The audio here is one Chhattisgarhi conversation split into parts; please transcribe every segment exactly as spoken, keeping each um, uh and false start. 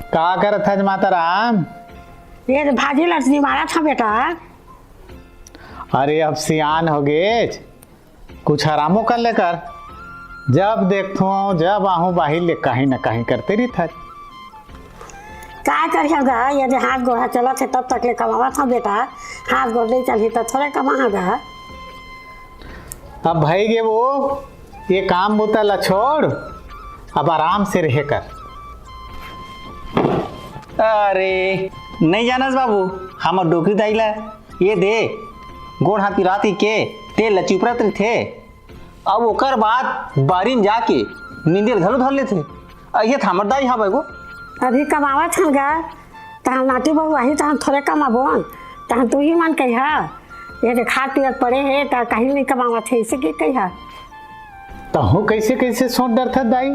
का करत हस माता राम? ये भाजी लसनी मारत हंव बेटा। अरे, अब सियान हो गेच, कुछ आरामो कर ले कर। जब देखथों, जब आहूं, बाहिर ले कहीं न कहीं करते रहिथस। का करिहंव गा, ये दे हाथ गोड़ ह चलत हे, तब तक ले कमावत हंव बेटा। हाथ गोड़ नइ चलही त थोरे कमाहंव गा। अब भई गे वो, ये काम बूता ला छोड़, अब आराम से रहे कर। अरे, नइ जानस बाबू, हमर डोकरी दाई ला ये दे, गोड़ हाथ पिरात ही के, तेल ला चिपरत रहिथे। अब ओकर बाद बारी म जाके नींदे ल घलो धर लेथे। अइसे त हमर दाई हवय गो। अभी कमावत हन गा, तहन नाती बहू आही, तहन थोरे कमाबोन, तहन तू ही मन कहिहा, ये दे खात पियत पड़े हे, त कहीं नइ कमावत हे, अइसे के कहिहा। तहूं कइसे कइसे सोच डरथस दाई?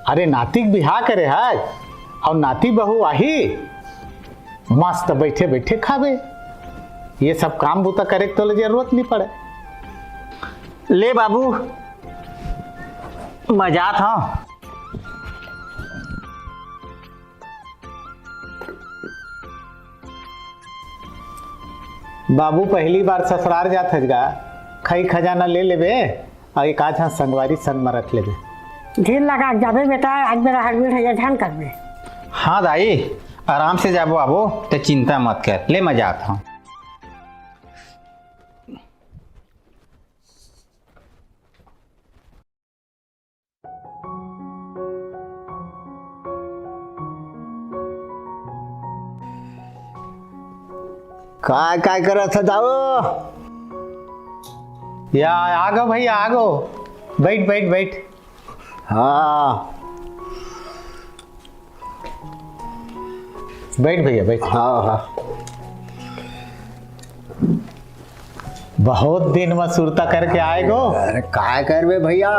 अरे, नाती के बिहाव करे हस, अउ नाती बहू आही, मस्त बइठे बइठे खाबे। ये सब काम बूता करे के तोला जरूरत नइ पड़े। ले बाबू, मैं जात हंव। बाबू, पहली बार ससुरार जात हस गा, खई खजाना ले लेबे, अउ एक आध झन संगवारी संग म रख लेबे। ढील लगा के जाबे बेटा, आज बेरा हड़बड़ी हे, झन करबे। हाँ दाई, आराम से जाबो आबो, ते चिंता मत कर। ले, मैं जात हंव। काय, काय करत हस दाऊ? या, आ गो भैया, आ गो। बइठ, बइठ, बइठ। हाँ। बइठ भैया, बइठ। हाँ, हाँ। बहुत दिन म सुरता करके आए गो। अरे, काय करबे भैया,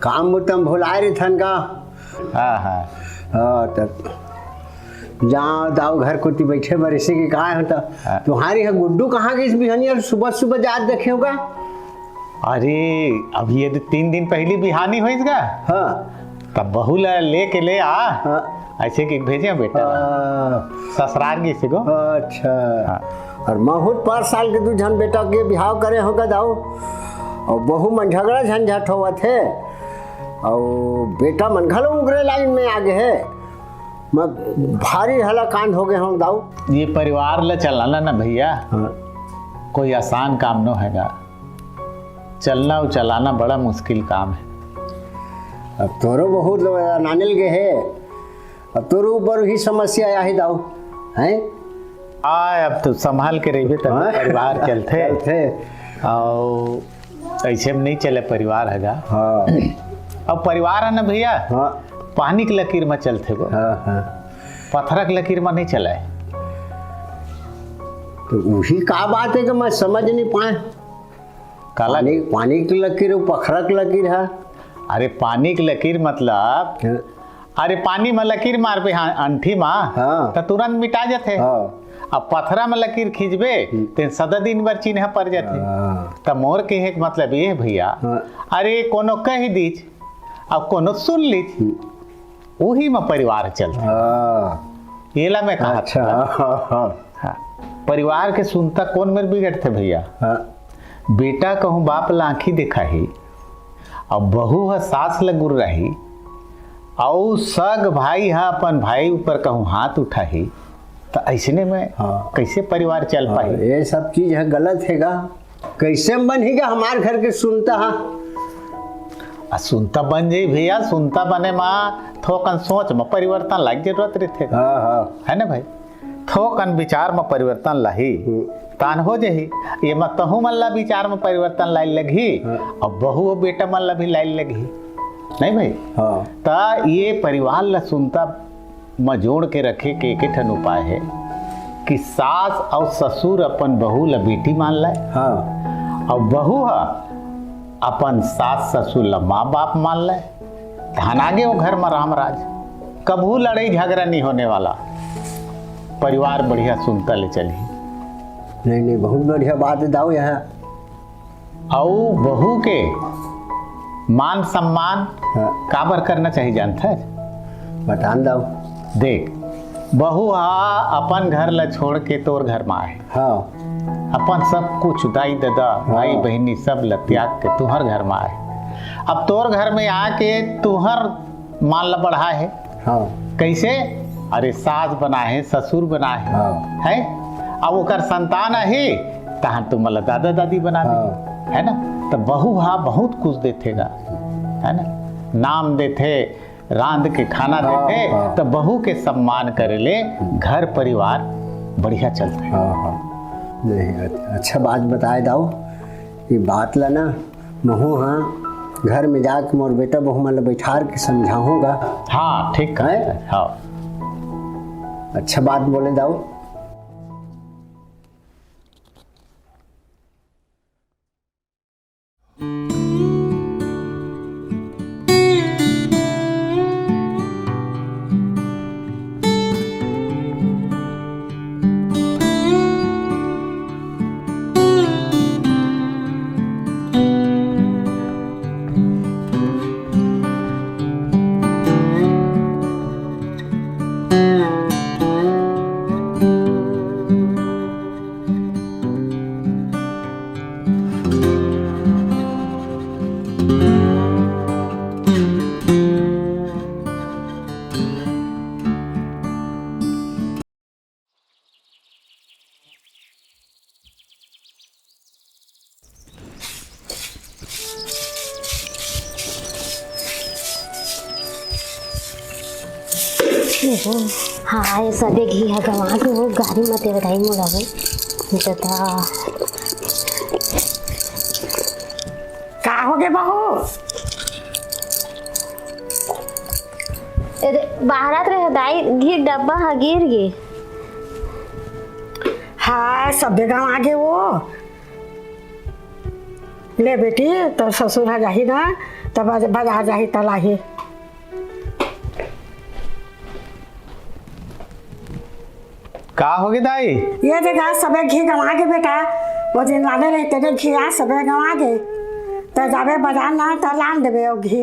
काम म त भुलाए रहिथन का। हाँ, हाँ। हाँ, त जांव दाऊ घर कोती बइठे बर, अइसे कि काय होता। हाँ। तुम्हारी ह गुड्डू कहाँ गिस बिहनिया, सुबह सुबह जात देखे होगा? अरे, अभी ये तीन दिन पहिली बिहानी होइस गा। हाँ। तब बहू ला लेके ले आ। हाँ। अइसे कि भेजे बेटा ला। हाँ। ससुरार गिस गो। अच्छा। हाँ। अउ महूं त पाँच साल के दू झन बेटा के बिहाव करे हों गा दाऊ। अउ बहू मन झगड़ा झंझट होवत हे। अउ बेटा मन घलो उगरे लाइन म आ गे हे। मैं भारी हलाकान हो गे हों दाऊ। ये परिवार ला चलाना ना भैया, हाँ। कोई आसान काम नो हे गा। चलना अउ चलाना बड़ा मुश्किल काम हे। अब तोरो बहू नानिल गे हे, अब तोरो ऊपर ही समस्या आही दाऊ, हैं? आ, अब तो संभाल के रहिबे तब हाँ? परिवार चलथे। चलथे। अउ अइसे म नइ चले परिवार ह गा। हाँ। अब परिवार हे ना भैया, हाँ। पानी के लकीर म चलथे गो। हाँ, हाँ। पथरा के लकीर म नइ चलय। त उही का बात हे कि मैं समझ नइ पाएंव। काला? पानी, पानी के लकीर अउ पथरा के लकीर हे। अरे, पानी के लकीर मतलब, हाँ। अरे, पानी म लकीर मारबे, हाँ, अंठी म, हाँ। त तुरंत मिटा जथे। हाँ। अब पथरा म लकीर खींचबे, हम्म। तेन सदा दिन बर चिन्हा पर जथे। हाँ। त मोर कहे के मतलब ये हे भैया, हाँ। अरे, कोनो कहि दिस, अब कोनो सुन लिस, हम्म। उही म परिवार चलथे। हाँ। एला मैं कहत हंव। अच्छा, हाँ, हाँ। हाँ, परिवार के सुनता कोन मेर बिगड़थे भैया? हाँ। बेटा कहूं बाप ला आंखी देखाही, अउ बहू ह सास ल गुर्राही, अउ सग भाई ह अपन भाई ऊपर कहूं हाथ उठाही, त अइसने म हाँ। कइसे परिवार चल हाँ, पाही? ये सब चीज ह गलत हे गा। कइसे म बनही गा हमार घर के सुनता ह? आ, सुनता बन जाही भैया, सुनता बने म थोकन सोच म परिवर्तन लाए के जरूरत रहिथे। हाँ, हाँ। हे ना भाई? थोकन विचार म परिवर्तन लाही, हम्म। तान हो जाही। ये म तहूं मन ला विचार म परिवर्तन लाए लगही, हाँ। अउ बहू अउ बेटा मन ला भी लाए लगही, नहीं भाई? हाँ। त ये परिवार ला सुनता म जोड़ के रखे के एक ठन उपाय हे, कि सास अउ ससुर अपन बहू ल बेटी मान लय, हाँ। अउ बहू ह अपन सास ससुर ल माँ बाप मान लय, धन आगे ओ घर म राम राज। कभू लड़ई झगड़ा नहीं होने वाला, परिवार बढ़िया सुनता ले चलही। नहीं, नहीं, बहुत बढ़िया बात हे दाऊ। यहाँ अउ बहू के मान सम्मान हाँ। काबर करना चाहिए जानथस? बतान दाऊ। देख, बहू हा अपन घर ला छोड़ के तोर घर मा आए, हाँ। अपन सब कुछ दाई ददा, हाँ। भाई बहिनी सब ला त्याग के तुहर घर मा आए। अब तोर घर में आके तुहर मान ला बढ़ाए हे। हाँ। कैसे? अरे, सास बनाए हे, ससुर बनाए हे, हाँ। है? अब ओकर संतान आही, तहां तुमन ला दादा दादी बना दे, हाँ। है ना? तो बहू हा बहुत कुछ देथे गा, है ना? नाम देथे, रांध के खाना हाँ, देथे, हाँ। तो बहू के सम्मान करे ले घर परिवार बढ़िया चलथे। हाँ, हाँ। नहीं, अ-, अच्छा बात बताए दाऊ। ये बात ला ना महू हाँ घर में जाके मोर बेटा बहू मन ला बैठार के समझाहूँ गा। हाँ, ठीक है। है? हाँ। अच्छा बात बोले दाऊ। हाँ, ये सबे घी ह गंवा के वो गाड़ी म तेल गाई मोला वो जता। का हो गे बहू? अरे, बाहरत रहे दाई, घी डब्बा ह गिर गे। हाय, सबे गंवा गे वो। ले बेटी, तोर ससुर ह जाही ना, त बज-, बजार जाही त लाही। का होगे दाई? ये दे गा, सबे घी गंवा गे बेटा। वो जेन लाने रहे तेने घी आज सबे गंवा गे। त जाबे बजार ना, त लान देबे वो घी।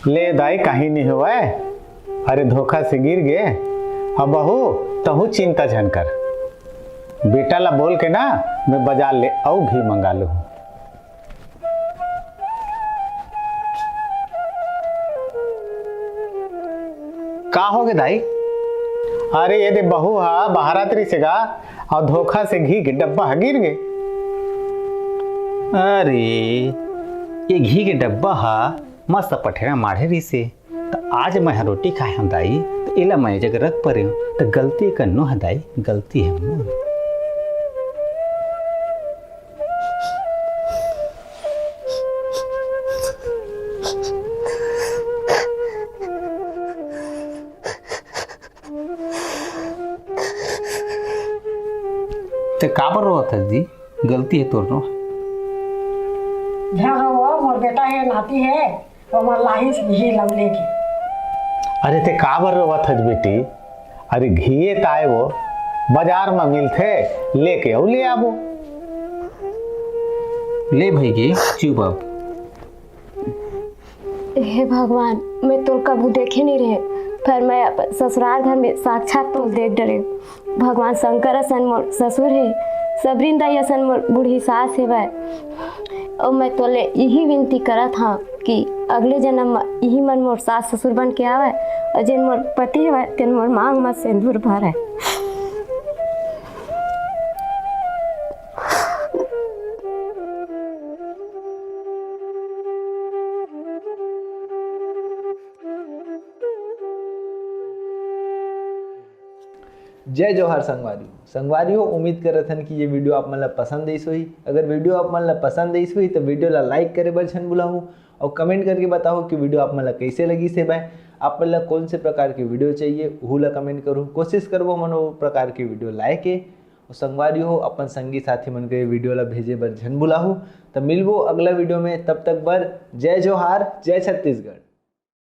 ले दाई, काही नहीं होवय। अरे, धोखा से गिर गे। अब बहू, तहू चिंता झन कर। बेटा ला बोल के ना, मैं बजार ले अउ घी मंगा लूँ। का होगे दाई? अरे, ये दे बहू हा बाहरत रहिसे गा, अउ धोखा से घी के डब्बा ह गिर गे। अरे, ये घी के डब्बा हा मस्त पठेरा माढ़े रहिसे, त आज मैं ह रोटी खाए हंव दाई, त एला मैं ए जगह रख परे हंव, त गलती कन्नो ह दाई, गलती ह मोर। ते काबर रोवत हस जी? गलती हे तोर नो। झन रोवो, मोर बेटा हे, नाती हे, ओमन लाहिस घी लव लेके। अरे ते काबर रोवत हस बेटी? अरे घीये ताय वो बजार म मिलथे, लेके अउ ले आबो। ले भई गे, चुप अब। हे भगवान, मैं तोल कभू देखे नहीं रहे, पर मैं अपन ससुराल घर में साक्षात तोल देख डरे। भगवान शंकर असन मोर ससुर हे, सबरिन दाई असन मोर बूढ़ी सास हेवय। अउ मैं तोले इही विनती करत हंव कि अगले जनम म इही मन मोर सास ससुर बन के आवय, अउ जेन मोर पति हेवय, तेन मोर मांग म सेंदूर भरय। जय जोहार संगवारी हो। संगवारी हो, उम्मीद करत हन कि ये video आप मन ला पसंद आइस होही। अगर video आप मन ला पसंद आइस होही, तो video ला like करे बर झन भुलाहू अउ comment करके बताहू कि video आप मन ला कइसे लगिस हे। आप मन ला कौन से प्रकार के वीडियो चाहिए, उहू ला कमेंट करहू। कोशिश करबो हमन वो प्रकार के वीडियो लाए के। और संगवारी हो, अपन संगी साथी मन के वीडियो ला भेजे बर झन भुलाहू। तो मिलबो अगला वीडियो में, तब तक बर जय जोहार, जय छत्तीसगढ़।